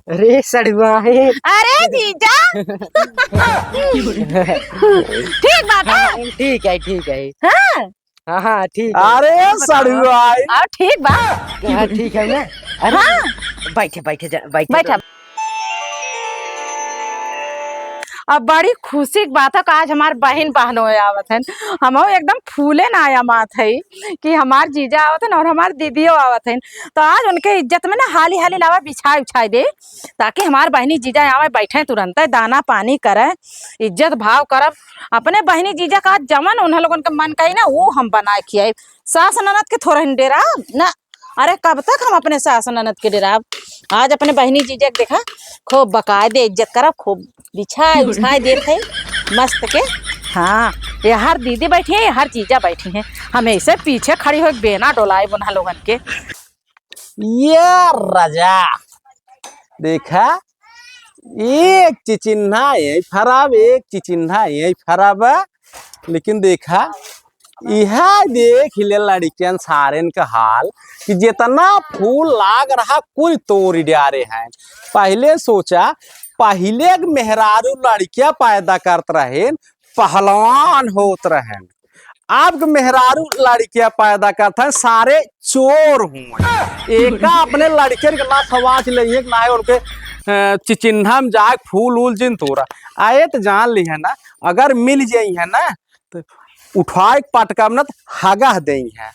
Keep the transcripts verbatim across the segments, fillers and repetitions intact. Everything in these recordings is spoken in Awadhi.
अरे सड़ुआ है। अरे जीजा। ठीक बात है। हाँ, ठीक है, ठीक है। हाँ। हाँ, हाँ, ठीक है। अरे बताओ। सड़ुआ है। और ठीक बा। हाँ, ठीक है ना। अरे हाँ। बैठे, बैठे जा, बैठे बैठा। जा। अब बड़ी खुशी की बात है कि आज हमार बहिन बहनों आवत हैं। हमहू एकदम फूले ना आया मात है कि हमार जीजा आवत हैं और हमार दीदियो आवत हैं। तो आज उनके इज्जत में ना हाली हाली लावा बिछाए उछाए दे, ताकि हमार बहिनी जीजा आवे, बैठे तुरंत, दाना पानी करे, इज्जत भाव करब। अपने बहिनी जीजा का जवन उन्हें लोगन के मन कही ना, वो हम बनाए खियाए। सास ननद के थोड़ा हिन डेरा ना। अरे, कब तक हम अपने सास ननद के डेराब? आज अपने बहिनी जीजा के देखा, खूब बकायदे इज्जत करब, खूब बिछाए उछाए देत है मस्त के। हाँ, ये हर दीदी बैठी है, ये हर जीजा बैठी है, हम ऐसे पीछे खड़ी हो बेना डोलाए बुन्हा लोगन के। ये राजा, देखा, एक चिचिन्हा यही फराब, एक चिचिन्हा यही फराब। लेकिन देखा, इहा देख ले लड़कियन सारेन का हाल कि जितना फूल लाग रहा, कुल तोड़ डारे हैं। पहिले सोचा, पहिले के मेहरारू लड़किया पैदा करत रहेन, पहलवान होत रहेन। आपके मेहरारू लड़किया पैदा करत हैं, सारे चोर हुए। एका अपने लड़कियन के ना सवाच लेइहे, ना ही उनके, अ, चिचिन्हा में जाए फूल उल जिन तोरा। आए तो जान ली है ना, अगर मिल जाई है ना, तो उठाए के पटका में ना तो हगह देई है।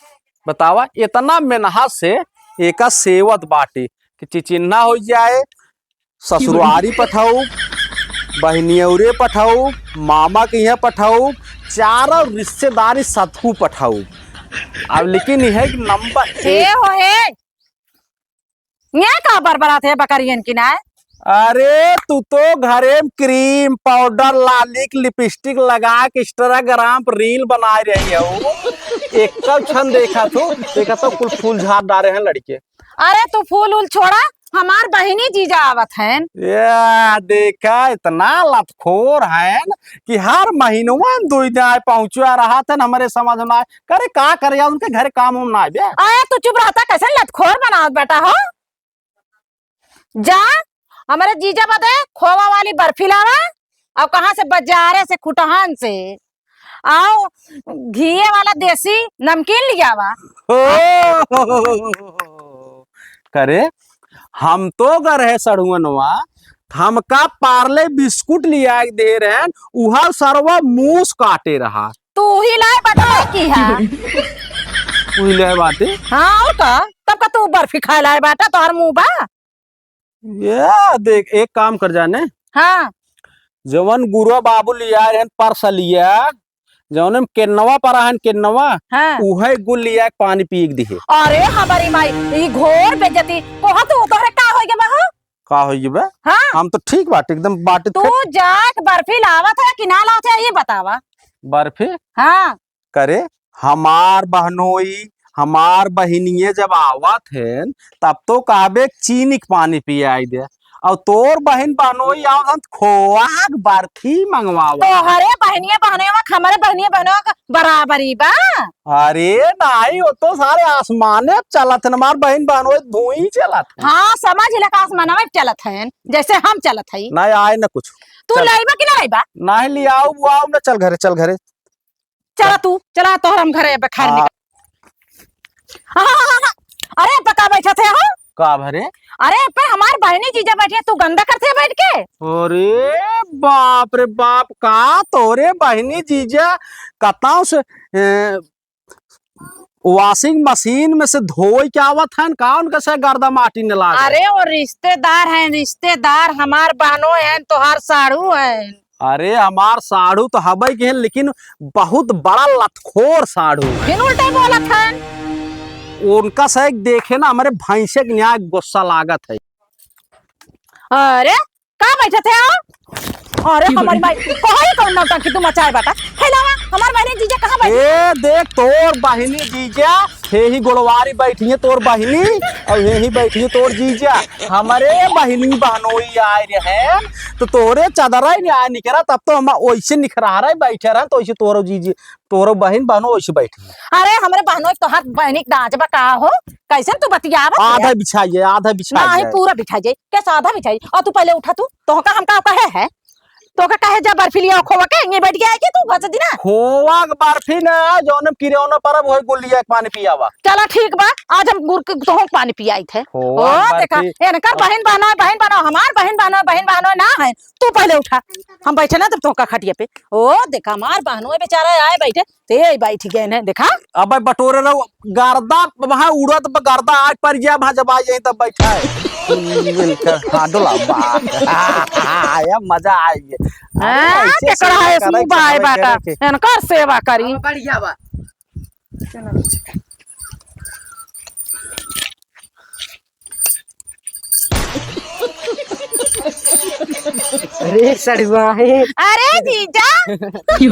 बतावा, इतना मेहनत से एका सेवत बाटी कि चिचिन्हा हो जाए, ससुरारी पठाऊ, बहिनियौरे पठाऊ, मामा के यहाँ पठाऊ, चारों रिश्तेदारी सतहू पठाऊ। अब लेकिन यह एक नंबर हे एक। हो हे, ये का बरबरात है बकरियन की ना? अरे, तू तो घरे में cream, powder, लालिक, lipstick लगा के Instagram पर reel बनाए रही हो। एक क्षण देखा तू, देखा तो कुल फूल झाड़ डारे हैं लड़के। अरे, तू फूल उल छोड़ा, हमार बहिनी जीजा आवत हैं। या, देखा, इतना लतखोर हैं कि हर महीनवा में दुई दिन आए पहुँचवा रहा था, हमरे समझ ना आए। करे, का करे यार, उनके घरे काम उम ना आए बे। अरे, तू चुप रहता, कैसे लतखोर बनावत बेटा हो? जा, हमरे जीजा बदे खोवा वाली बर्फी लावा, और कहाँ से? बजारे से, खुटहन से, और घिये वाला देसी नमकीन लियावा। हो, करे, हम तो गर है सड़ुअनवा, हमका पार्ले बिस्कुट लिया के दे रहे हैं, उहा सरवा मूस काटे रहा। तू ही लाए बाटे की है? तू ही लाए बाटे? हाँ, और का? तब का तू बर्फी खाए लाए बाटा, तोहर मुंह बा? या देख, एक काम कर जाने। हाँ। जवन गुरुआ बाबू लिया रहन परसलिया, जौने में केन्नवा परा हन, केन्नवा, हाँ। उहे गुल लिया के पानी पी के दिहे। अरे हमारी माई, ई घोर बेइज्जती। कोहा तू तोहरे का होई गे बा हो? का होई गे बा? हाँ। हम तो ठीक बाटे, एकदम बाटे तू थे। जाके बर्फी लावत है कि ना लावत है, ये बतावा। बर्फी? हाँ। करे, हमार बहनोई, हमार बहिनिये जब आवत हैं, तब तो कहबे चीनी के पानी पियाई दे। और तोर बहिन बहनोई आवत हैं, खोआ के बर्फी मंगवावा। तोहरे बहिनिये बहनोई में हमरे बहिनिये बहनोई के बराबरी बा? अरे नाहीं, वो तो सारे आसमाने पे चलत हैं, हमार बहिन बहनोई धुई चलत हैं। हाँ, समझ ले का आसमानवे पे चलत हैं, जैसे हम चलत हई। नाहीं, आए ना कुछ। तू चल। लइबा कि ना लइबा? नाहीं, ले आओ, वो आओ ना, चल घरे, चल घरे। चला तू, चला तोहर हम घरे अब खाए हाँ। निकल। हाँ, हाँ, हाँ, हाँ। अरे, पका बैठा थे हो? का भरे? अरे, पर हमार बहिनी जीजा बैठी है, तू गंदा करते है बैठ के? अरे, बाप रे बाप, का तोरे बहिनी जीजा कताओ से, ए, washing machine में से धोई के आवत हन, का उनके से गर्दा माटी न लागे? अरे, वो रिश्तेदार हैं, रिश्तेदार, हमार बहनों हैं, तोहार साढ़ू हैं। अरे, हमार साढ़ू तो हबे के हैं, लेकिन बहुत बड़ा लतखोर साढ़ू है। फिर उल्टे बोलत हैं। उनका से देखे ना, हमरे भैंसे के न्याय गुस्सा लागत है। अरे, का बैठत है हो? अरे, हमारी माई, कहो ही कौन नौटंकी तू मचाए बाटा? फैलावा, हमार बहिनी जीजा कहाँ बैठी? ए, देख, तोर बहिनी जीजा, हे ही गोड़वारी बैठी है तोर बहिनी, और हे ही बैठी है तोर जीजा। हमरे बहिनी बहनोई आए रहे, तो तोहरे चदरा ही नहीं आए निकरा, तब तो हम ओइसे निखरारे बैठे रहन, तो ओइसे तोहरो जीजी, तोहरो बहिन बहनो ओइसे बैठे। अरे, हमरे बहनो तोहार बहिनी के दाँज बा का हो? कैसन तू बतियावत है? आधा बिछाइए, आधा बिछाइए। नहीं, पूरा बिछाइए। कैसे आधा बिछाइए? और तू पहले उठा, तू, तोहका हम का कहे है? तोहका कहे जा बर्फी लिया खोवा के, ये बैठ गया है कि तू भस दिना? खोवा के बर्फी ना, जौन हम किरौना परब होए गुलिया के पानी पियावा। चला ठीक बा, आज हम गुड़ के तोहक पानी पियाई थे। खोवा ओ, के देखा, बर्फी। इनकर बहिन बहनो, बहिन बहनो, हमार बहिन बहनो, बहिन बहनो ना है। तू पहले उठा, हम बैठे ना तब तोहका खटिया पे। ओ, देखा, हमार बहनो बेचारा आए बैठे, ते बैठ गए ने, देखा। अबे बटोरे रहो, गर्दा वहाँ उड़त ब-, गर्दा आग पर गया, वहाँ जब आ जाए तब बैठा है। इनकर हाडो लंबा। या मजा आएगी। अरे, हाँ, ऐसे केकरा सेवा है, करे, सुबह है करे, बाटा, करे के। इनकर सेवा करी। अब बढ़िया बा। अरे सड़ुआ है। अरे जीजा। ठीक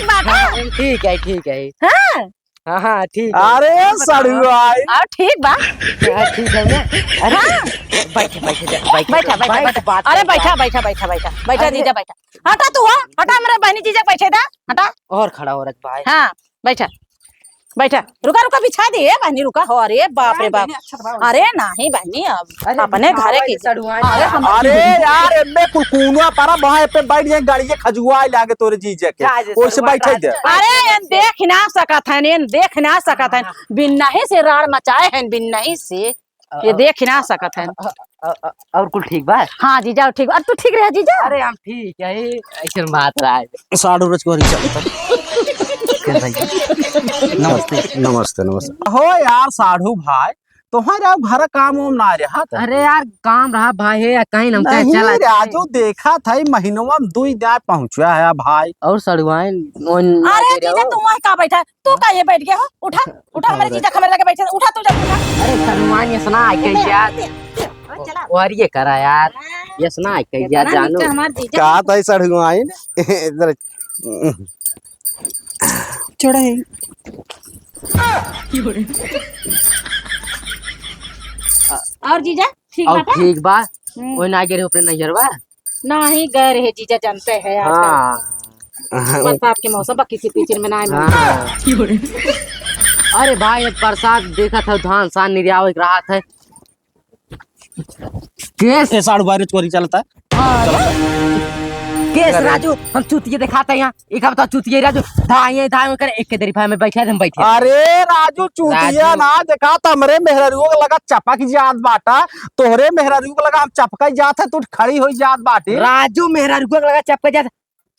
बात है। ठीक है, ठीक है। हाँ। हाँ, हाँ, ठीक है। अरे सड़ुआ है। और ठीक बा। हाँ, ठीक है ना? अरे, हाँ। बैठ, बैठ, बैठ, बैठ, बैठा, बैठा, बैठ, बैठा। बात अरे कर, बैठा, बात। बैठा, बैठा, बैठा। बैठा अरे। जीजा, बैठा। हटा तू, हो, हटा, हमरे बहनी जीजा के बैठे दा, हटा। और खड़ा हो रख भाई। हाँ, बैठा, बैठा, रुका, रुका, बिछा दे, ए बहनी, रुका हो, अरे बाप रे बाप। अरे नहीं बहनी, अब अरे अपने घरे की। अरे हम अरे यार, एमे कुल कूना पारा बहा पे बैठ जाए, गाड़िए खजुआ लागे तोरे जीजा के। जा, जा, ओइसे सड़ुआ बैठे दे। अरे एन देख ना सकत हन, एन देख ना सकत हन, हाँ। बिन्नही से राड़ मचाए हन, बिन्नही से। अ, ये अ, देख ही ना सकत है। अ, अ, अ, अ, और कुल ठीक बा? हाँ जीजा, ठीक बा। और तू ठीक रहे जीजा? अरे हम ठीक है, ऐसे बात रहा है। साढ़ू रजकुमारी चलता। के भाई? नमस्ते। नमस्ते, नमस्ते। हो यार साढ़ू भाई, तोहरे घर काम उम ना रहा था? अरे यार काम रहा भाई है, कहीं हम कहे नहीं चला रे, जाए। आजो देखा था, ई महीनवा में दुई दाय पहुँचा है भाई। और सड़ुआइन, अरे जीजा, तू वहीं का बैठा है? तू का ये बैठ गया हो? उठा, उठा, हमरे जीजा के हमरे लगे बैठे, उठा तू जा, उठा। अरे सड़ुआइन, ऐसा ना आके यार। और ये करा यार, हाँ। ऐसा ना आके यार, इतना जानू। नीचा हमार जीजा। का तई सड़ुआइन? इधर। छोड़ा है। और जीजा, ठीक और बाटा? ठीक बा। हम्म। ओए ना गिरे अपने नैहरवा। नाही गए रहे जीजा, जानते हैं आजकल हाँ। बरसात के मौसम बा, किसी पिचिर में ना आए हाँ। अरे भाई, अब बरसात देखत है, धान सान निर्याव एक राहत है। केस ए साढ़ू बारे चोरी चलता है। हाँ। केस अरे। राजू, हम चुतिये दिखाते हैं यहाँ। एक हम तो चुतिये राजू, धाइये धाइये करे, एक के दरी में बैठे हम बैठे। अरे राजू, चुतिया राजू। ना देखा, तो हमरे मेहरारू के लगा चपक जात बाटा, तोहरे मेहरारू के लगा हम चपकाई जात है, तू खड़ी होई जात बाटे। राजू मेहरारू के लगा चपकाई जात है।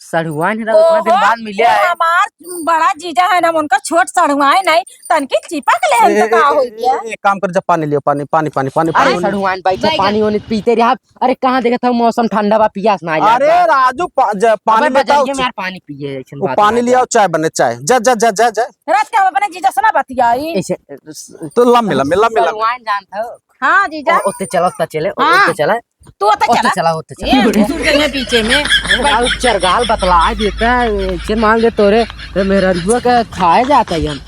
सढ़ुआइन रहा, उतना दिन ओहो, बाद मिले वो आए। हमार बड़ा जीजा है ना, उनका छोट सढ़ुआइन नहीं, तनकी चिपक ले हम ए, तो का ए, हो ए, गया? ए, एक काम कर, जब पानी लियो, पानी, पानी, पानी, पानी, अरे पानी। सढ़ुआइन बैठो, बैठो। पानी ओनी पीते रहा। अरे कहाँ देखत हो मौसम ठंडा बा, पियास ना अरे लगा। राजू, पा-, ज-, पानी अबे बजाओ बजरिया में तो। यार पानी पिए, ऐसन वो बात पानी ना लियाओ, कर। चाय बने, चाय। जा, जा, जा, जा, जा। रात के हम अपने जीजा से ना बतियाई। ऐसे, तो लम्बे, लम्बे, लम्बे, लम्बे। सढ़ुआइन जानत हो? हाँ, जीजा। ओ, ओते चला, ओते चले, ओ, हाँ। ओते चला। तू ओते ओते चला। चला, ओते चला। ये घुसुर के है पीछे में। और चरगाल बतला देता है, ऐसे मान ले तोरे, तोरे मेहरारुआ का खाए जाता है हम।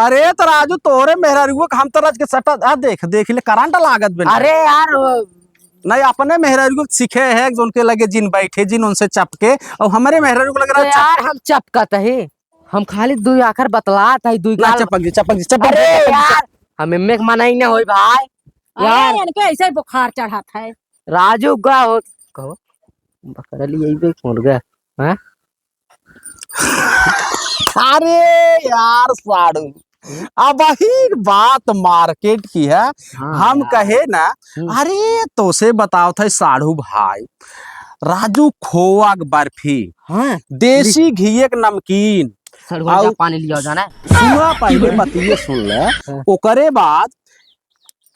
अरे तो राजू, तोरे मेहरारुआ का हम तो राज के सटा, आ देख, देख ले, करंट लागत बिन। अरे यार, वो नहीं, अपने मेहरारू को सीखे है, जो उनके लगे जिन बैठे, जिन उनसे चपके, और हमारे मेहरारू को लग रहा तो है चप- यार, हम चपकत है। हम खाली दुई आखर बतलात है, दुई ना, गाल। चपक जी, चपक जी, चपक जी, अरे चपक जी, यार, चपक। हम एम्मे के मना ही ना होई भाई। अरे, यार। इनके ऐसे ही बुखार चढ़त है। राजू का हो, कहो, बकरली यही पे मुर्गा, हाँ? अरे यार साढ़ू, अब वही बात मार्केट की है। हाँ हम यार। कहे ना, हम्म। अरे तोसे बताओ था साढ़ू भाई, राजू खोआ के बर्फी, हाँ। देसी घी के नमकीन, सड़ुआ और जा पानी लिया जाना। सुना पहले बतिये सुन ले, हाँ। ओकरे बाद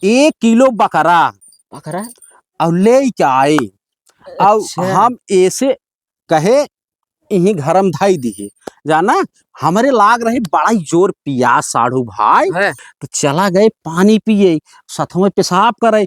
एक किलो बकरा बकरा? और ले के आए, और अच्छा। हम ऐसे कहे इही घर में धाई दिहे, जाना, हमरे लाग रही बड़ा ही जोर पियास साढ़ू भाई, हैं? तो चला गए पानी पिए, सथवे पेशाब करे,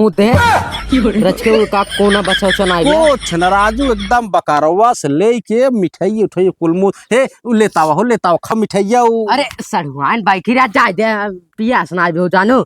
मुँह दे। रच के वो का कोना बचा उचा ना आइला। कुछ न राजू, एकदम बकरवा से लेके मिठाई उठाई कुल मुँह। हे, उ लेतावा हो, लेतावा, खा मिठाइया उ। अरे, सड़ुआइन बाइखी रात जाए दे, पियास ना आवे हो जानू।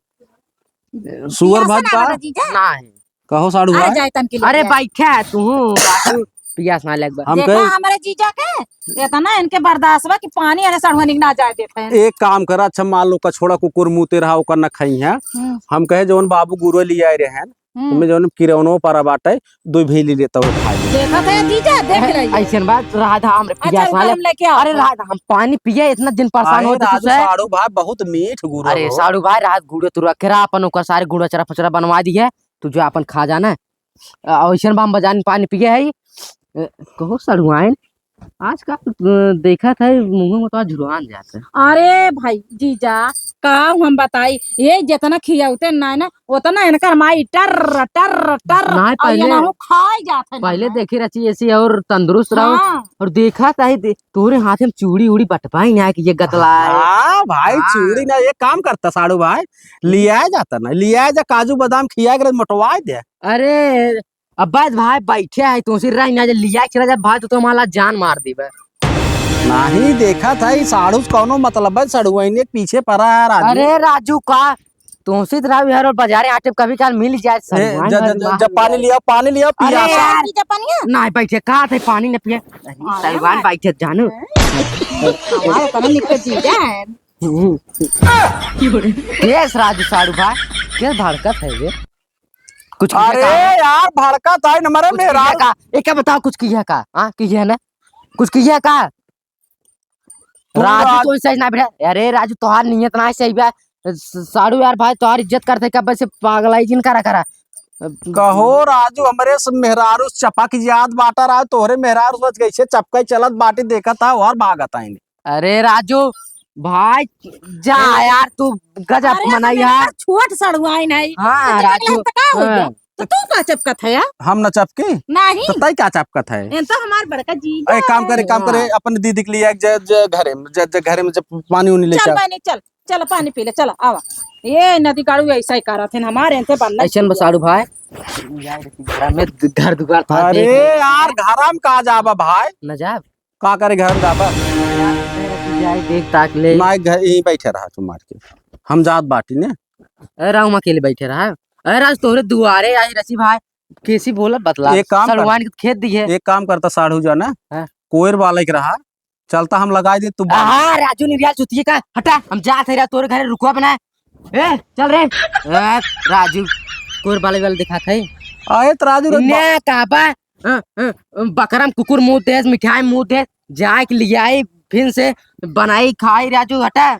सुअर पियास भात ना का? आवे जीजा? ना है। कहो साड़ू अरे भाई। जाए तन के लिए अरे जाए। बैठा है तू, बाबू, पियास ना लगबा। हम देखा कहे हमरे जीजा के, इतना इनके बर्दाश्त बा कि पानी अरे सड़ुआ निक ना जाए देते हैं। एक काम करा, अच्छा मान लो कछोड़ा कुकुर मुते रहा, ओकर न खई है। हम्म। हम कहे जौन बाबू गुरु ले आए रहे हैं, हम्म। तुम्हें जौन किरौनो पर बाटे, दो भेली लेता हो खा ले। देखा था जीजा, देख रही है। ऐसन बात रहा था, हमरे अच्छा, पियास रुको, ना लग-, हम लेके आओ। अरे रहा था, हम पानी पिए, इतना दिन परेशान अरे होते राजू, तुझसे। साड़ू भाई बहुत मीठ गुरु अरे हो। साड़ू भाई, रात गुड़े तू रखे रहा, अपन ओकर सारे गुड़ा चरा फचरा बनवा दी है। तू जो अपन खा जाना। अ, अइसन बा हम बजान पानी पिए है। अ, कहो सड़ुआइन, आजकल, अ, देखत है मुँह में तो झुरवान जात है। अरे भाई जीजा, का हम बताई, ये जितना खियाउते ना ना, उतना इनकर माई टर, टर, टर, ना, और ये पहले, ना हो खाई जात है ना पहले ना। देखी रची ऐसी और तंदुरुस्त रहो। हाँ। और देखा ताही दे-, तोरे हाथे में चूड़ी उड़ी बटवाई ना कि ये गतला है। हाँ भाई, हाँ। चूड़ी ना, एक काम करता साड़ू भाई, लिया जाता ना, लिया जा काजू बादाम खिया के मोटवा दे। अरे, अब्बा भाई बैठे है, तुमसे रही ना, जे लिया चला जा भाई, तो तुम्हारा जान मार देबे। नहीं, देखा था, ई साड़ू से कौनो मतलब है, सड़ुआइने के पीछे पड़ा है राजू। अरे राजू का, तुमसे तो राजू यार, और बाजारे आटे कभी काल मिल जाए, ए, सड़ुआइन जा, जा, भर जा, मार जा, पानी लिया। लिया, पानी लिया, अरे पियासा। यार, पीछे पानी है? नहीं, बैठे, का थे पानी न पिए? अरे सड़ुआइन यार। बैठे जानू। हमारा तो नहीं निकल जीजा है। केस राजू साड़ू भाई, केस भड़कत है ये? कुछ किया अरे का? यार, भड़कत है न मरे कुछ मेरा। किया का? ए, क्या बताओ, कुछ किया का? हाँ, किया ना? कुछ किया का? तू राजू आज तो सही ना बेटा। अरे राजू, तोहार नियत ना सही बा। स-, साड़ू यार भाई, तोहार इज्जत करते कब से पागल है जिन करा करा। कहो राजू, हमरे से मेहरारू से चपक जात बाटा रहा, तोहरे मेहरारू सोच कैसे चपकाई चलत बाटी देखत है और भागत आइने। अरे राजू भाई, जा यार, तू गजब अरे, मनाई हमें यार। छोट सड़ुआइन है। हाँ, तो राजू, चपकला तो का हो गया? हाँ। तो तू का चपकत है यार? हम न चपकी? नहीं। तो तई का चपकत है? ये तो हमार बड़का जीजा एक काम करे, है। काम करे, हाँ। अपन दीदी के लिए एक ज-, ज-, घरे में, ज-, ज-, घरे में जब पानी उनी ले चल चल। बहनी, चल, चल पानी पी ले, चल, आवा। ये नदी काड़ू ऐसा ही करत है, हमारे इनसे बनना ऐसन चाहिए। बसाड़ू भाई। घर में घर दुआर था, अरे देख ले। यार, घर में का जाबा भाई? न जाब। का करे घर में जाबा? यार, घर की जाए, देख ताक ले। ना, घर यहीं बैठे रहा तू मार के। हम जात बाटी ने। अरे राम अकेले बैठे रहा। अरे राज तोहरे दुआरे आई रची भाई। कैसी बोलत बतला। एक काम कर। सड़वान के खेत दिए। एक काम करता साढ़ू जाना। हाँ। कोयर वाला के रहा। चलता हम लगाई दे तू बाल। हाँ, राजू निरिया चुतिए का। हटा, हम जात है रा तोरे घरे रुकवा बना। ए, चल रे। ए, राजू, कोयर वाले वाले दिखात है। अरे तो राजू रे, इन्ने का बा? हाँ, हाँ, बकरम कुकुर मुँह देस, मिठाई मुँह देस, जाए के लियाई, फिर से बनाई खाई राजू, हटा।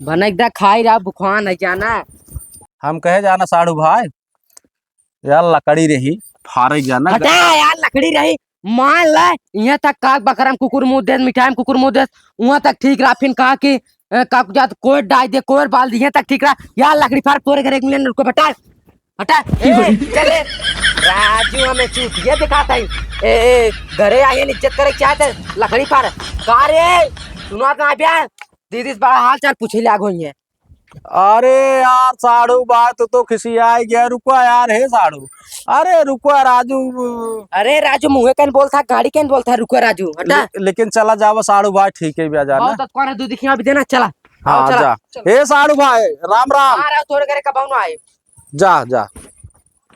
बनाई दा खाई रा, भुखान है जाना। हम कहे जाना साढ़ू भाई, यार लकड़ी रही, फारे जाना। हटा यार, लकड़ी रही, मान ले, यहाँ तक का बकरम कुकुर मुँह देस, मिठाई में कुकुर मुँह देस, वहाँ तक ठीक रहा, फिर कहा कि, ए, का जात कोयर डाल दे, कोयर बाल दे, यहाँ तक ठीक रहा। यार लकड़ी फार तोरे घर एक मिलियन रुपये बटा। हटा, ए, चल रे। राजू हमें चूतिया दिखाता है। ए, ए, घरे आए इज्जत करे क्या थे? लकड़ी पर। का रे? सुना कहाँ पे? दीदी से बड़ा हाल चाल पूछे लाग होई है। अरे यार साढ़ू बा, तू तो खिसियाई गया। रुको यार, हे साढ़ू। अरे रुको राजू। अरे राजू मुँहे कन बोलता, गाड़ी कन बोलता, रुको राजू, हटा। ले-, लेकिन चला जावा साढ़ू भाई, ठीक है भैया जाना। बहुत कौन है, दूध खिया भी देना, चला। हाँ, आओ, चला। जा। हे साढ़ू भाई, राम राम। हाँ, राव तोरे घरे कब आउन आए? जा, जा।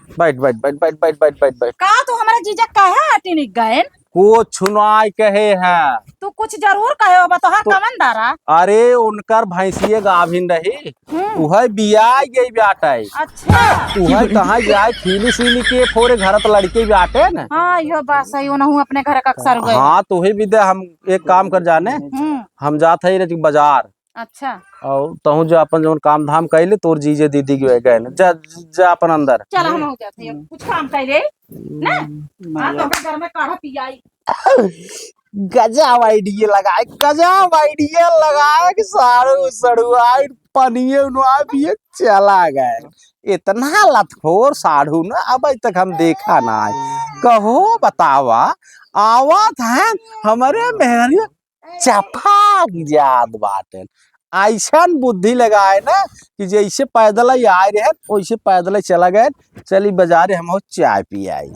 बैठ, बैठ, बैठ। का तू हमारे जीजा काहे आटी निक गए? कुछ नाय कहे हैं। तू कुछ जरूर कहे होबा, तोहार तो कवन दारा? अरे, उनकर भैंसिए गाभिन रही, हम्म। उहे बियाई गई बाटे। अच्छा। उहे कहाँ जाए, खीली सीली के फोरे घर त लड़के बाटे न। हाँ, इहो बात सही, उनहु अपने घर का अक्सर गए। हाँ, तो ही विद्या हम एक काम कर जाने, हम्म। हम जात है बाजार। अच्छा। और तहूँ जो अपन जौन काम धाम कैले, तोर जीजे दीदी के गए न। जा, जा अपन अंदर। चल, हम हो जाते हैं, कुछ काम कैले, ना? हम्म, हाँ, तो घर में काढ़ा पियाई। गजब idea लगाए, गजब idea लगाए कि साढ़ू सड़ुआइन पनिये उनवा पिए चला गए। इतना लतखोर साढ़ू ना अब तक हम देखा ना है। कहो बतावा, आवत हैं, हमरे मेहरिया चफाक जात बाटेन। ऐसन बुद्धि लगाए ना कि जैसे पैदल ही आए रहे, वैसे पैदल ही चला गए। चली बाजारे हम चाय पी आई।